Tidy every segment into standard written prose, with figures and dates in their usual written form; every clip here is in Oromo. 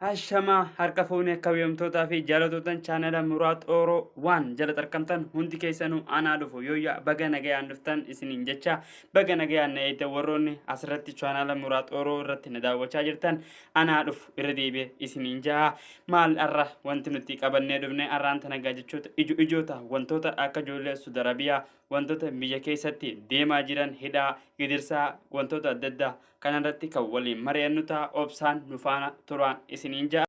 Ashamaa harka fuunee kabajamtootaa fi jaalatootan chaanala Muraat Ooroo waan jala tarkamtan hundi keessanuu anaa dhufu yooyyaa baga nagayaan dhuftan isiniin jecha baga nagayaan na eegdan warroonni asirratti chaanala Muraat Ooroo irratti na daawwachaa jirtan anaa dhufu irra deebi'e isiniin jaha maal arra wanti nuti qabannee dhufne arraan tana gaa jechoota ijo ijoota wantoota akka ijoollee Suudi Arabiyaa wantoota biyya keessatti deemaa jiran hidhaa gidirsaa wantoota adda addaa kanarratti kan waliin mari'annu ta'a obsaan nu faana turaan isiniin ja'a.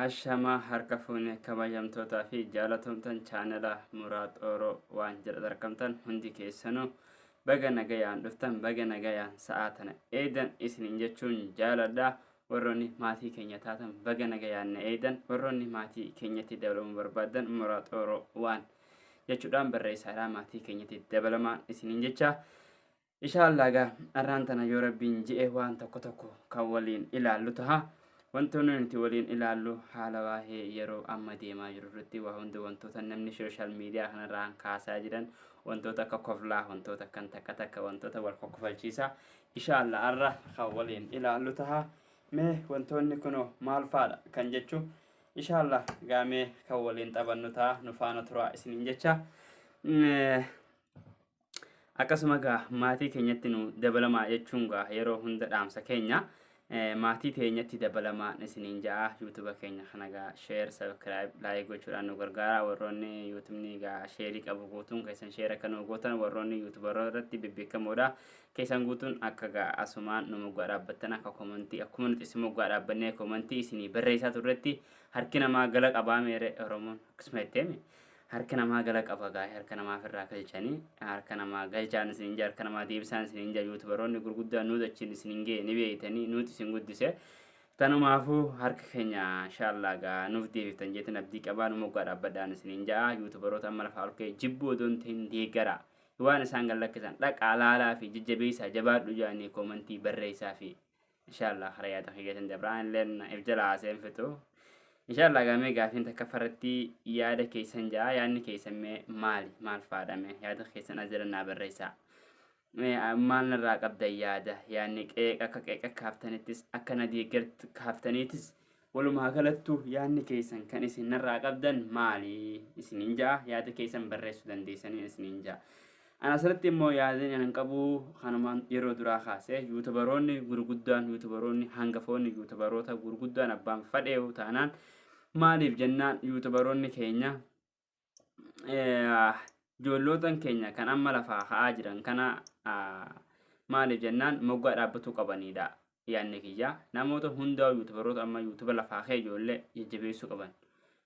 Ashamaa harka fuune kabajamtootaa fi jaalatamtan chaanala Muraad Ooroo waan jedha argamtan hundi keessanuu baga nagayaan dhuftan baga nagayaan sa'aa tana eedan isiniin jechuun jaaladha. Warroonni maatii keenya taatan baga nagayaan na eedan warroonni maatii keenyatti dabalamuu barbaadan Muraad Ooroo waan jechuudhaan barreessaadhaa maatii keenyatti dabalamaan isiniin jecha. Inshallah gaa arraan tana yoo rabbiin ji'e waan tokko tokko kan waliin ilaallu taha. Wantoonni nuti waliin ilaallu haala waa'ee yeroo amma deemaa jiru irratti waa hunda wantoota namni social media kanarraan kaasaa jiran wantoota akka koflaa wantoota akkan takka takka wantoota wal kokkofalchiisaa inshallah arra kan waliin ilaallu taha. Mee wantoonni kunoo maal faadha kan jechu inshallah gaamee kan waliin taphannu taha nu faana turaa isiniin jecha. Akkasuma gaa maatii keenyatti nu dabalamaa jechuun gaa yeroo hunda dhaamsa keenya maatii teenyatti dabalamaa isiniin ja'a yuutuba keenya kana gaa sheer sabskiraayib laayik gochuudhaan nu gargaara warroonni yuutubni gaa sheerii qabu guutuun keessan sheer akka nu gootan warroonni yuutubaroota irratti bebbeekamoodha keessan guutuun akka gaa asumaan nu moggaa dhaabbattan akka komantii akkuma nuti isin moggaa dhaabbannee komantii isinii barreessaa turretti harki namaa gala qabaa meere oromoon akkasuma jetteemi. Harka namaa gala qaba gaa'e harka namaa ofirraa galchanii harka namaa galchaan isiniin jaa harka namaa deebisaan isiniin jaa yuutubaroonni gurguddaan nuuti achiin isiniin ga'e ni beeytanii nuuti isin guddise tanumaafuu harka keenya inshaallah gaa nuuf deebiftan jeetin abdii qabaa nu moggaa dhaabbadhaan isiniin jaa yuutubaroota amma lafaa ol ka'e jibbuu odoo hin ta'in deeggaraa waan isaan gad lakkisan dhaqaa laalaa fi jajjabeessaa jabaadhu jaanii koomantii barreessaa fi Inshallah kara yaada kiyyatin dabra illeen if jala haaseen fitu. Inshallah gamee gaafiin takka farratti yaada keessan ja'a yaadni keessan mee maali maal faadhame yaada keessan as jala naa barreessaa. Maal narraa qabdan yaada yaadni qeeqa akka qeeqa kaaftanittis akka na deeggartu kaaftaniitis walumaa galattu yaadni keessan kan isin narraa qabdan maali isiniin ja'a yaada keessan barreessuu dandeessanii isiniin ja'a. An asirratti immoo yaadni anan qabu kanumaan yeroo duraa kaase yuutubaroonni gurguddaan yuutubaroonni hangafoonni yuutubaroota gurguddaan abbaan fadheewu taanaan maaliif jennaan yuutubaroonni keenya ijoollootan keenya kan amma lafaa ka'aa jiran kana maaliif jennaan moggaa dhaabbatuu qabaniidha yaadni kiyya namoota hundaa yuutubaroota amma yuutuba lafaa ka'e ijoollee jajjabeessuu qaban.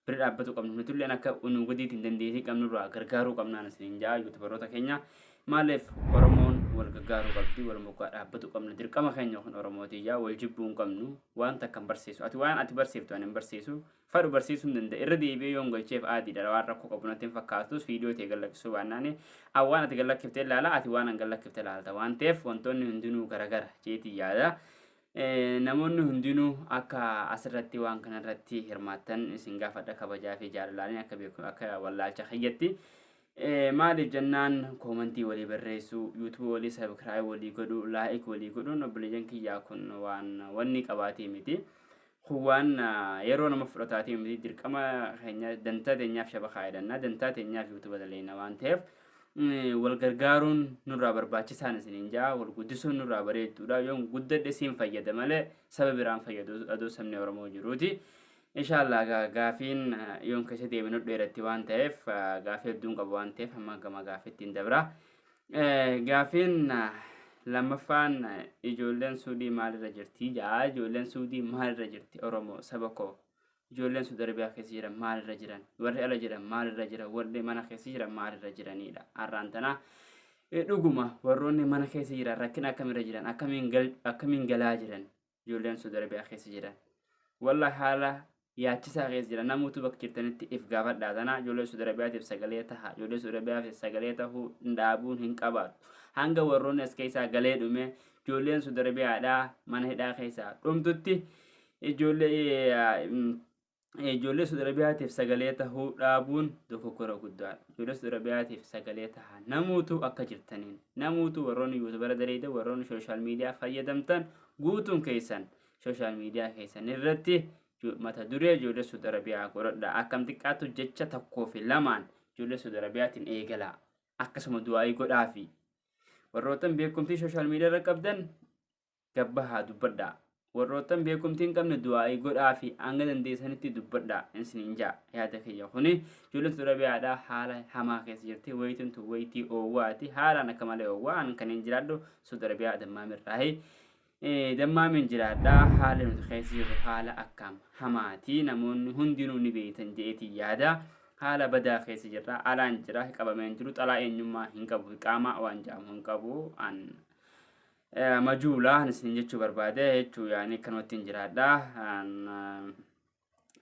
Bira dhaabbatu qabnu nutulleen akka nu gadiitiin dandeettii qabnurraa gargaaruu qabnaan isiniin ja'a yuutubaroota keenya maaliif Oromoon wal gargaaruu qabdi wal moggaa dhaabbatu qabna dirqama keenya kun Oromootii jaa wal jibbuu hin qabnu waan takka hin barsiisu ati waan ati barsiiftu ani hin barsiisu fadhu barsiisuu hin danda'a irra deebi'ee yoon galcheef aadiidha waan rakkoo qabu natti hin fakkaatus viidiyoo ta'e gallakkisuu baannaani an waan ati gallakkifte ilaala ati waan an gallakkifte ilaalta waan ta'eef wantoonni hundinuu garagara jeetii yaada. Namoonni hundinuu akka asirratti waan kanarratti hirmaattan isin gaafadha kabajaa fi jaalalaanii akka beeku akka wallaalcha kiyyatti. Maaliif jennaan koomantii walii barreessuu, yuutuubii walii sabkiraayib walii godhuu, laayik walii godhuun obboleeyyan kiyyaa kun waan wanni qabaatii miti. Kun waan yeroo nama fudhataatii miti dirqama keenya dantaa teenyaaf shabakaa jedhanna dantaa teenyaaf yuutuuba daleena waan ta'eef wal gargaaruun nurraa barbaachisaan isiniin ja'a wal guddisuun nurraa bareedduudha yoon guddadhe siin fayyada malee saba biraan fayyadu adoo sabni Oromoo jiruuti. Inshaallah gaafiin yoon keessa deeminu dheeratti waan ta'eef gaafii hedduun qabu waan ta'eef amma gama gaafiitti hin dabra. Gaafiin lammaffaan ijoolleen Suudii maalirra jirti ja'a ijoolleen Suudii maalirra jirti Oromoo saba koo Ijoolleen Saudi Arabiyaa keessa jiran maalirra jiran? Warri ala jiran maalirra jiran? Warri mana keessa jiran maalirra jiranidha? Har'aan tana dhuguma warroonni mana keessa jiran rakkina akkamirra jiran? Akkamiin galaa jiran? Ijoolleen Saudi Arabiyaa keessa jiran. Wallahi haala yaachisaa keessa jiran namoota bakka jirtanitti if gaafadhaa tana ijoollee Saudi Arabiyaatiif sagalee taha. Ijoollee Saudi Arabiyaatiif sagalee tahuu dhaabuun hin qabaatu. Hanga warroonni as keessaa galee dhume ijoolleen Saudi Arabiyaadhaa mana hidhaa keessaa dhumtutti ijoollee Ijoollee Saudi Arabiyaatiif sagalee tahuu dhaabuun dogoggora guddaadha. Ijoollee Saudi Arabiyaatiif sagalee tahaa namuutu akka jirtaniin namuutu warroonni yuutubara daleeydan warroonni social media fayyadamtan guutuun keessan social media keessan irratti mata duree ijoollee Saudi Arabiyaa godhadha. Akkam xiqqaatu jecha tokkoo fi lamaan ijoollee Saudi Arabiyaatiin eegalaa. Akkasuma du'aa'ii godhaafi. Warroottan beekumtii social media irra qabdan gabbahaa dubbadhaa. Warroottan beekumtii hin qabne du'aa'ii godhaafi hanga dandeessanitti dubbadhaa isiniin ja'a yaada kiyya kuni. Ijoolleen Saudi Arabiyaadhaa haala hamaa keessa jirti. Wayitiin tun wayitii oowwaati. Haalaan akka malee oowwaa. An kan hin jiraadhu Saudi Arabiyaa Dammaamirraahi. Dammaamin jiraadha. Haalli nuti keessa jirru haala akkaam hamaati. Namoonni hundinuu ni beektan je'eetiin yaada. Haala badaa keessa jirra. Alaan jira. Qabameen jiru. Xalaa eenyummaa hin qabu. Iqaamaa waan jedhamu hin qabu. An majuula isin jechuu barbaade jechuu yaani akkanumatti hin jiraadha.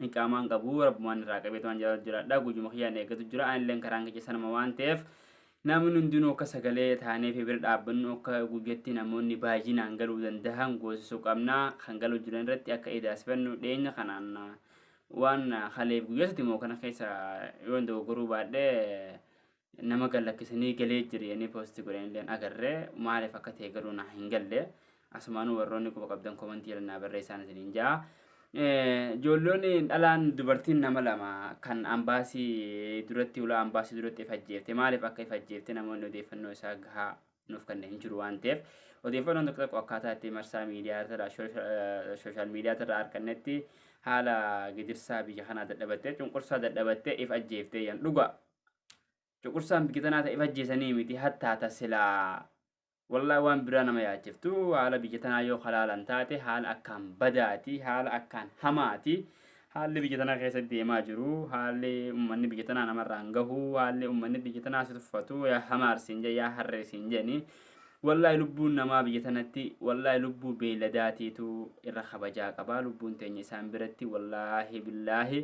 Iqaamaan qabu rabbumaan irraa qabeetu waan jiraadha. Guyyuma kiyyaan eeggatu jira. Anilleen karaan kiyya sanuma waan ta'eef namni hundinuu akka sagalee taanee fi bira dhaabbannu akka guyyatti namoonni baay'inaan galuu danda'an goosisuu qabna. Kan galuu jiran irratti akka idaasifannu dhiyeenya kanaan waan kaleef guyyaa moo kana keessa yoon dogoggoruu baadhee nama gallakkisanii galee jira jedhanii poostii godhan illee agarree maaliif akka ta'e garuu na hin galle. Asumaanuu warroonni quba qabdan komantii jala naa barreessaan isiniin ja'a. Ijoolloonni dhalaan dubartiin nama lama kan ambaasii duratti ulaa ambaasii duratti if ajjeefte maaliif akka if ajjeefte namoonni odeeffannoo isaa gahaa nuuf kenne hin jiru waan ta'eef odeeffannoon tokko tokko akkaataa itti marsaa miidiyaa irraa social media irraa argannetti haala gidirsaa biyya kanaa dadhabattee cunqursaa dadhabattee if ajjeeftee yan dhuga. Cunqursaan biyya tanaa ta'e if ajjeesanii miti hattaa tasilaa wallaahi waan biraa nama yaachiftu haala biyya tanaa yoo kalaalan taate haala akkaan badaati haala akkaan hamaati haalli biyya tanaa keessa deemaa jiru haalli uummanni biyya tanaa namarraan gahu haalli uummanni biyya tanaa si tuffatu yaa hamaar siin jee yaa harree siin jeeni wallaahi lubbuun namaa biyya tanatti wallaahi lubbuu beeyladaatiitu irra kabajaa qaba lubbuun teenya isaan biratti wallaahi billaahi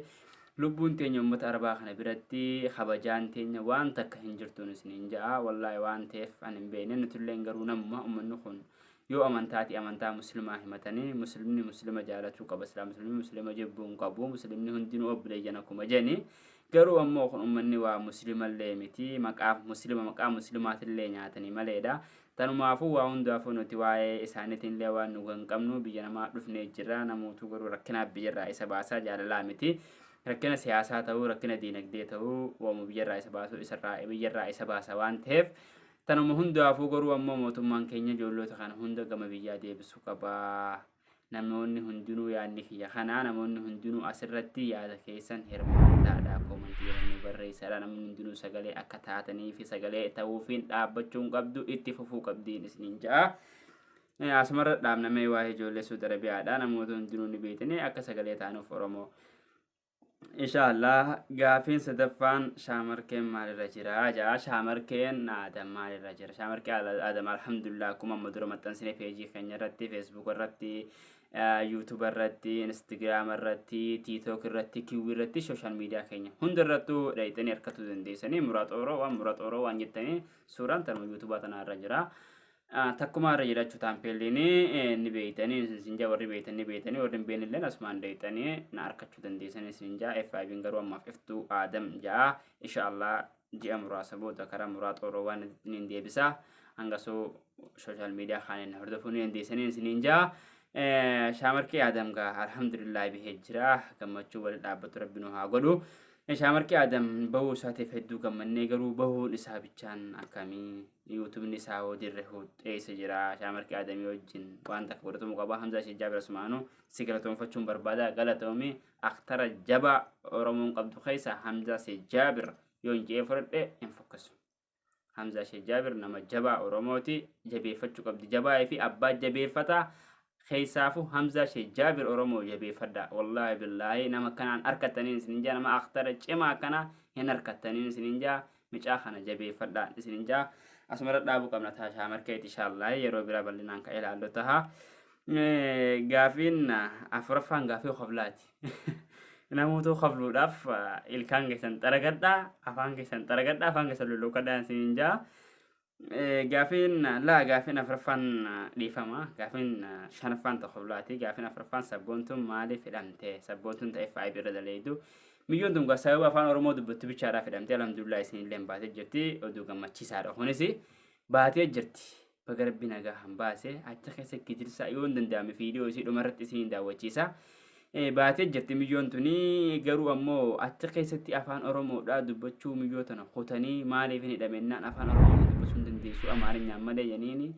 Lubbuun teenya ummata arabaa kana biratti kabajaan teenya waan takka hin jirtuun isiniin ja'a. Wallaahi waan ta'eef an hin beekne nutilleen garuu namuma ummanni kun yoo amantaati amantaa muslimaa himatanii muslimni muslima jaalatuu qaba silaa muslimni muslima jibbuu hin qabu muslimni hundinuu obboleeyyan akkuma jeni garuu ammoo kun ummanni waa muslimallee miti maqaaf muslima maqaa muslimaatillee nyaatanii maleedha. Tanumaafuu waa hundaafuu nuti waa'ee isaaniitinillee waan nu hin qabnu biyya namaa dhufnee jirra namootuu garuu rakkinaaf biyyarraa isa baasaa jaalalaa miti rakkina siyaasaa ta'uu rakkina diinagdee ta'uu waamuu biyyarraa isa baasuu isarraa biyyarraa isa baasa waan ta'eef tanuma hundaafuu garuu ammoo mootummaan keenya ijoollota kana hunda gama biyyaa deebisuu qabaa. Namoonni hundinuu yaadni kiyya kana namoonni hundinuu asirratti yaada keessan hirmaadhaadha koomantii yeroo nu barreessadha namni hundinuu sagalee akka taatanii fi sagalee ta'uufiin dhaabbachuun qabdu itti fufuu qabdiin isiniin ja'a. Asumarra dhaabnamee waa'ee ijoollee Suudi Arabiyaadha namoota hundinuu ni beektanii akka sagalee taanuuf Oromoo. Inshaallah gaafiin sadaffaan shaamarkeen maalirra jira jaa shaamarkeen Adam maalirra jira shaamarkee Adam alhamdulillah akkuma amma dura maxxansine peejii keenya irratti feesbuuk irratti yuutuuba irratti instagiraama irratti tiitook irratti kiwwii irratti sooshaal miidiyaa keenya hunda irrattuu dhayxanii harkatuu dandeessanii muraxooroo waan muraxooroo waan jettanii suuraan tanuma yuutuubaa tanaa irra jira. Takkumaa irra jira jechuudha taampeelliin ni beeytanii isin jaa warri beeytan ni beeytanii warri hin beekne illee asumaan deeytanii na arkachuu dandeessanii isin jaa FIB'n garuu ammaaf iftuu Aadam jaa inshallah ji'a muraasa booda karaa muraa xooroo waan niin deebisa hangasuu sooshaal miidiyaa kaaniin hordofuu ni dandeessanii isiniin jaa shaamarkee Aadam gaa alhamdulillah bihee jira gammachuu wali dhaabbatu rabbi nu haa godhu. Shaamarkee Aadam bahuu isaatiif hedduu gammannee garuu bahuun isaa bichaan akkamii yuutubni isaa hoo dirre eessa jira shaamarkee Aadamii wajjin waan takka godhatamuu qaba Hamzaa Sheek Jaabir Asumaanuu si galatoomfachuun barbaada galatoomi aktara jabaa Oromoon qabdu keessa Hamzaa Sheek Jaabir yoon je'ee fudhadhe hin fokkisu. Hamzaa Sheek Jaabir nama jabaa Oromooti jabeeffachuu qabdi jabaa fi abbaa jabeeffataa keessaafu Hamzaa Sheek Jaabir Oromoo jabeeffadha wallaahi billaahi nama kanaan harkattaniin isinin jaa nama aktara cimaa kana hin harkattaniin isinin jaa micaa kana jabeeffadha isinin jaa asumarra dhaabuu qabna taa shaamarkeeti inshaallah yeroo biraa bal'inaan ka ilaallu taha. Gaafiin afuraffaan gaafii koflaati. Namoota kofluudhaaf ilkaan keessan xaragadhaa, afaan keessan xaragadhaa, afaan keessan lulluuqadhaa isinin jaa. Gaafiin laa gaafiin afuraffaan dhiifama. Gaafiin shanaffaan tokko bulaati. Gaafiin afuraffaan sabboontuun maaliif hidhamte? Sabboontuun ta'e faayib irra daleedu. Miyyoon tun sababa afaan Oromoo dubbattu bichaadhaaf hidhamte. Alhamdulillah isinillee baatee jirti. Oduu gammachiisaadha. Kunis baatee jirti. Baga rabbi nagaa han baase achi keessa gidirsaa yoo hin danda'ame viidiyoo isii dhumarratti isiniin daawwachiisa. Baatee jirti miyyoon tuni garuu ammoo achi keessatti afaan Oromoodhaa dubbachuu miyyoo tana kutanii maaliif hin hidhamennaan afaan Oromoo dubbachuu hin dandeessu Amaarinyaan malee jeniini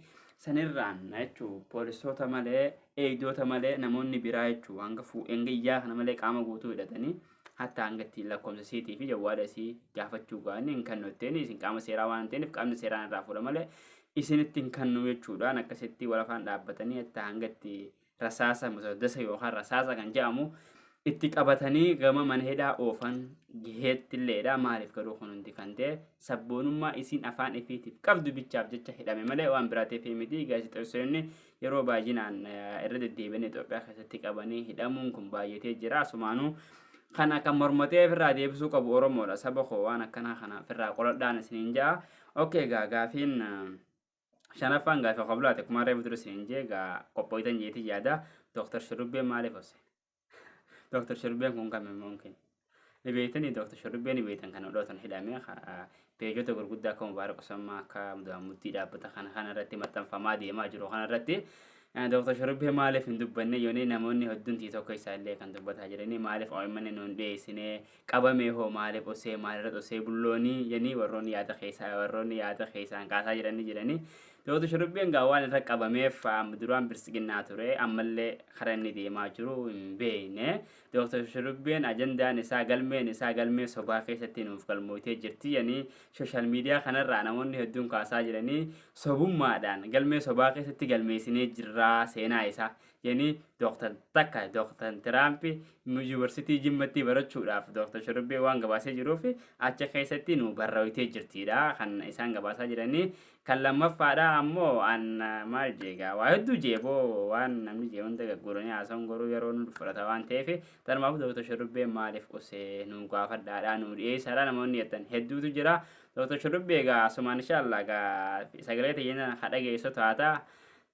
sanirraan jechuu poolisoota malee eegdota malee namoonni biraa jechuu hanga hanga iyyaa kana malee qaama guutuu hidhatanii hatta hanga ittiin lakkoomsa isiitii fi jawwaala isii gaafachuu ga'anii hin kennu ittiin isin qaama seeraa waan ta'eef qaamni seeraan irraa fuudha malee isinitti hin kennu jechuudhaan akkasitti wal afaan dhaabbatanii hatta hanga itti rasaasa musaddasa yookaan rasaasa kan jedhamu itti qabatanii gama mana hidhaa oofan gaheettilleedha. Maaliif garuu kun hundi kan ta'e sabboonummaa isiin afaan ifiitiif qabdu bichaaf jecha hidhame malee waan biraatiif miti. Gaazexeessonni yeroo baay'inaan irra deddeebiin Itoophiyaa keessatti qabanii hidhamuun kun baay'atee jira. Asumaanuu kan akka mormatee ofirraa deebisuu qabu Oromoodha. Saba koo waan akkanaa kana ofirraa qoladhaan isiniin ja'a. Okay, gaa gaafiin shanaffaan gaafii qablaate akkuma reefu ture isiniin jee gaa qophooytan jeetii yaada. Dooktar Shurrubbeen maaliif hose? Dooktar Shurrubbeen kun kami mumkin? Ni beektanii Dooktar Shurrubbeen ni beektan kan dhootan hidhamee peejota gurguddaa akka Mubaarak Osammaa akka Mudaamuddii dhaabbata kana kana irratti maxxanfamaa deemaa jiru kana irratti Dooktar Shurrubbee maaliif hin dubbanne yoonii namoonni hedduun tokko isaallee kan dubbataa jiranii maaliif OMN nuun dhiyeessinee qabamee hoo maaliif osee maalirra osee bulloonii yanii warroonni yaada keessaa warroonni yaada keessaan kaasaa jiranii jiranii Dooktar Shurrubbeen gaa waan irra qabameef duraan birsiqinnaa ture ammallee karaa inni deemaa jiru hin beekne. Dooktar Shurrubbeen ajandaan isaa galmeen isaa galmee sobaa keessatti nuuf galmootee jirti yanii social media kanarraa namoonni hedduun kaasaa jiranii sobummaadhaan galmee sobaa keessatti galmeessinee jirraa seenaa isaa yanii Dooktar takka Dooktar Tiraamp yuunivarsiitii Jimmatti barachuudhaaf Dooktar Shurrubbee waan gabaasee jiruuf achi keessatti nu barreessitee jirtidha kan isaan gabaasaa jiranii. Kan lammaffaadha ammoo an maal jeegaa waa hedduu jeeboo waan namni jee hunda gagguranii haasa'uun garuu yeroo nu fudhata waan ta'eef tanumaaf Dooktar Shurrubbee maaliif osee nu gaafadhaadha nu dhiyeessaadha namoonni jettan hedduutu jira. Dooktar Shurrubbee egaa asumaan inshaallah egaa sagalee tayyina hadha taata.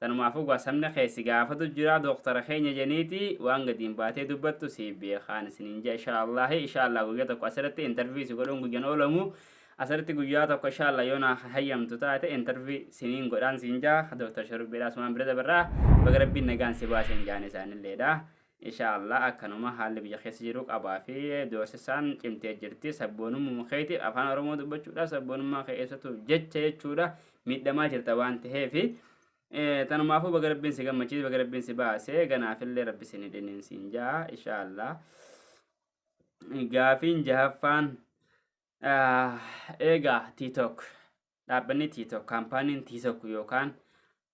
Tanumaafuu gaa sabni keessi gaafatu jira dooktara keenya jeniiti waan gadiin baatee dubbattu si beekaan isiniin jee inshaallahi inshaallah guyyaa tokko asirratti interview si godhuun guyyaan oolamu. Asirratti guyyaa tokko inshaallah yoo naa hayyamtu taate interview siniin godhaan siin jaa Dooktar Shurrubbeedha asumaan bira dabarraa baga rabbiin nagaan si baaseen jaan isaanilleedha. Inshaallah akkanuma haalli biyya keessa jiru qabaa fi doorsisaan cimtee jirti sabboonummaa keetiif afaan Oromoo dubbachuudha sabboonummaa kee eessatuuf jecha jechuudha miidhamaa jirta waan ta'eef tanumaafuu baga rabbiin si gammachiise baga rabbiin si baase ganaafillee rabbi sin hidhiniin siin jaa inshaallah. Gaafiin jahaffaan eegaa TikTok dhaabbanni TikTok kaampaaniin TikTok yookaan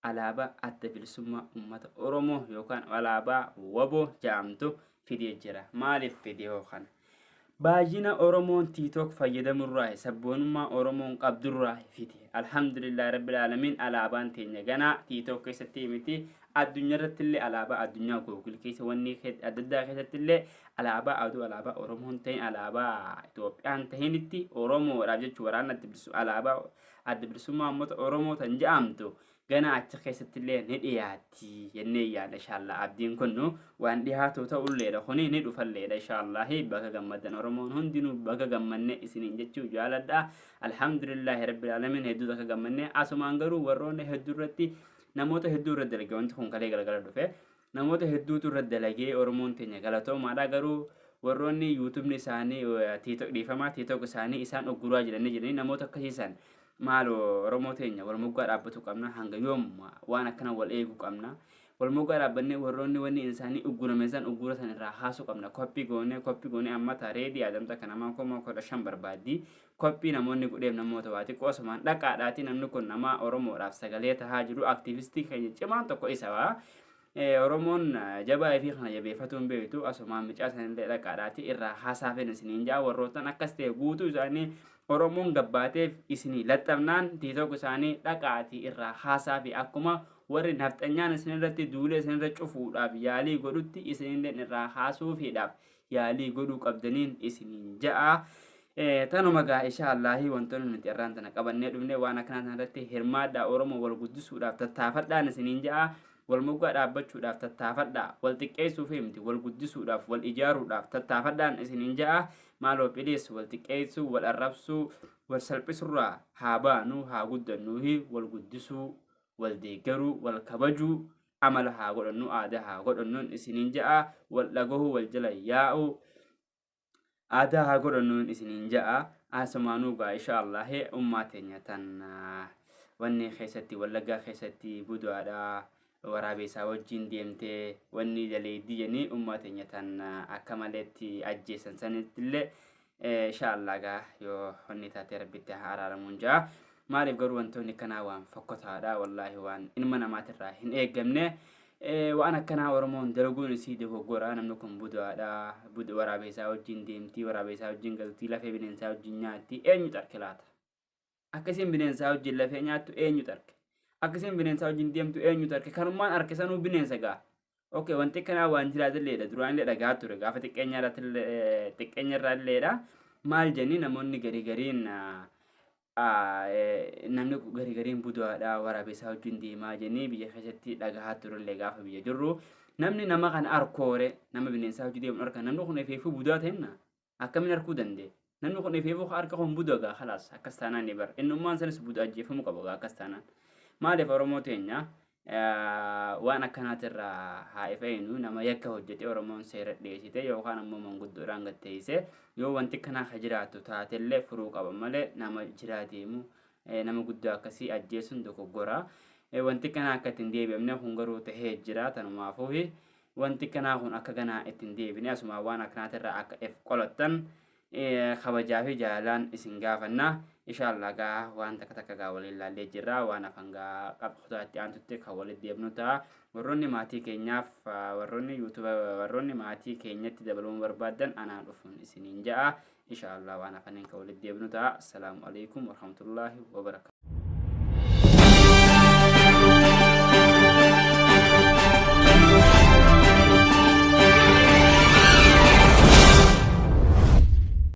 alaabaa adda bilisummaa uummata Oromoo yookaan alaabaa WBO jedhamtu fidee jira. Maaliif fidee hoo kana? Baay'ina Oromoon TikTok fayyadamurraa sabboonummaa Oromoon qabdurraa fide. Alhamdulillah rabbil aalamiin alaabaan teenya ganaa TikTok keessatti miti addunyaa irratti illee alaabaa addunyaa Google keessa wanni adda addaa keessatti illee alaabaa aduu alaabaa Oromoon ta'in alaabaa Itoophiyaan ta'initti Oromoodhaaf jechuun waraana alaabaa adda bilisummaa uummata Oromoo tan jedhamtu gana achi keessatti illee ni dhiyaatti jennee yaadna inshaallah abdiin kun waan dhiyaatu ta'ulleedha kuni ni dhufalleedha inshaallah baga gammadan Oromoon hundinuu baga gammanne isiniin jechuu jaaladha alhamdulillahi rabbil aalamiin hedduu takka gammanne asumaan garuu warroonni hedduu irratti namoota hedduu irra dalage wanti kun kalee galgala dhufe namoota hedduutu irra dalagee Oromoon teenya galatoomaadha garuu warroonni yuutubni isaanii TikTok dhiifamaa TikTok isaanii isaan ogguraa jiranii jiranii namoota akkasiisan maaloo Oromoo teenya wal moggaa dhaabbatu qabna hanga yoom waan akkana wal eeguu qabna wal moggaa dhaabbannee warroonni wanni isaanii uggurame san uggura san irraa haasuu qabna copy goonee copy goonee amma tareedii adamta kan namaa 15,000 barbaaddi copy namoonni godheef namoota waa xiqqoo osumaan dhaqaadhaati namni kun nama Oromoodhaaf sagalee tahaa jiru aktiivistii keenya cimaan tokko isa waa. Oromoon jabaa fi kana jabeeffatuun beektu asumaan micaa sanillee dhaqaadhaati irraa haasaafin isiniin jaa warroottan akkas ta'e guutuu isaanii Oromoon gabbaateef isinii laxxafnaan TikTok isaanii dhaqaatii irraa haasaa fi akkuma warri nafxanyaan isinirratti duulee isinirra cufuudhaaf yaalii godhutti isinillee irraa haasuufiidhaaf yaalii godhuu qabdaniin isiniin ja'a. Tanuma gaa inshaallahi wantoonni nuti irraan tana qabannee dhufne waan akkanaa kanarratti hirmaadhaa. Oromoo wal guddisuudhaaf tattaafadhaan isiniin ja'a. Wal moggaa dhaabbachuudhaaf tattaafadhaa. Wal xiqqeessuuf miti, wal guddisuudhaaf, wal ijaaruudhaaf tattaafadhaan isiniin ja'a. Maaloo please, wal xiqqeessuu, wal arrabsuu, wal salphisurraa haa baanuu, haa guddannuufi wal guddisuu, wal deeggaruu, wal kabajuu amala haa godhannu, aadaa haa godhannuun isiniin ja'a. Wal dhagahuu, wal jala yaa'uu aadaa haa godhannuun isiniin ja'a. Asumaanuu gaa inshaallahi ummaa teenya tan wanni keessatti, Wallaggaa keessatti budu'aadha waraabeessaa wajjin deemtee wanni daleeddii jennii ummaa teenya tan akka maleetti ajjeesan sanitti illee inshaallah gaa yoo wanni taatee Rabbitti haa araaramuun ja'a. Maaliif garuu wantoonni akkanaa waan fokkotaadha, wallaahi waan ilma namaatirraa hin eeggamne. Waan akkanaa Oromoon dalaguun isii dogoggora. Namni kun budu'aadha. Waraabeessaa wajjin deemtii, waraabeessaa wajjin galtii, lafee bineensaa wajjin nyaatti. Eenyutu arke laata? Akkasiin bineensaa wajjin lafee nyaattu eenyutu arke? Akkasiin bineensaa wajjin deemtu eenyutu arke? Kanummaan arke sanuu bineensa gaa. Okay, wanti akkanaa waan jiraatilleedha. Duraan illee dhagaa ture. Gaafa xiqqeenyarraa illeedha. Maal jenni namoonni garii gariin, namni garii gariin budu'aadha waraabeessaa wajjin deemaa jennee biyya keessatti dhagahaa turellee gaafa biyya jirru. Namni nama kana arkoore, nama bineensaa wajjin deemu arka, namni kun efeefuu budaa ta'enna akkamiin arkuu danda'e? Namni kun efeefuu harka kun budaa gaa, khalaas akkas taanaan ni bara. Innummaan sanis buda ajjeefamuu qaba gaa akkas taanaan. Maaliif Oromoo teenya waan akkanaatirraa haa ifeenu. Nama yakka hojjete Oromoon seera dhiyeessite yookaan ammoo manguddoodhaan gatteessise yoo wanti akkanaa ka jiraattu taatellee furuu qaba malee nama jiraa deemu nama guddaa akkasii ajjeesuun dogoggora. Wanti akkanaa akka ittiin deebi'amne kun garuu tahee jira. Tanumaafuufi wanti akkanaa kun akka ganaa ittiin deebine asuma waan akkanaatirraa akka if qolattan kabajaa fi jaalalaan isin gaafanna. Inshaallah gaa waan takka takka gaa waliin laallee jirra. Waan hafan gaa kutaa itti aantutti kan walitti deebinu ta'a. Warroonni maatii keenyaaf, warroonni YouTube, warroonni maatii keenyatti dabaluu barbaaddan anaa dhufuun isiniin ja'a. Inshaallah waan hafaniin kan walitti deebinu ta'a. Assalaamu alaikum warahmatullaahi wabarakaatu.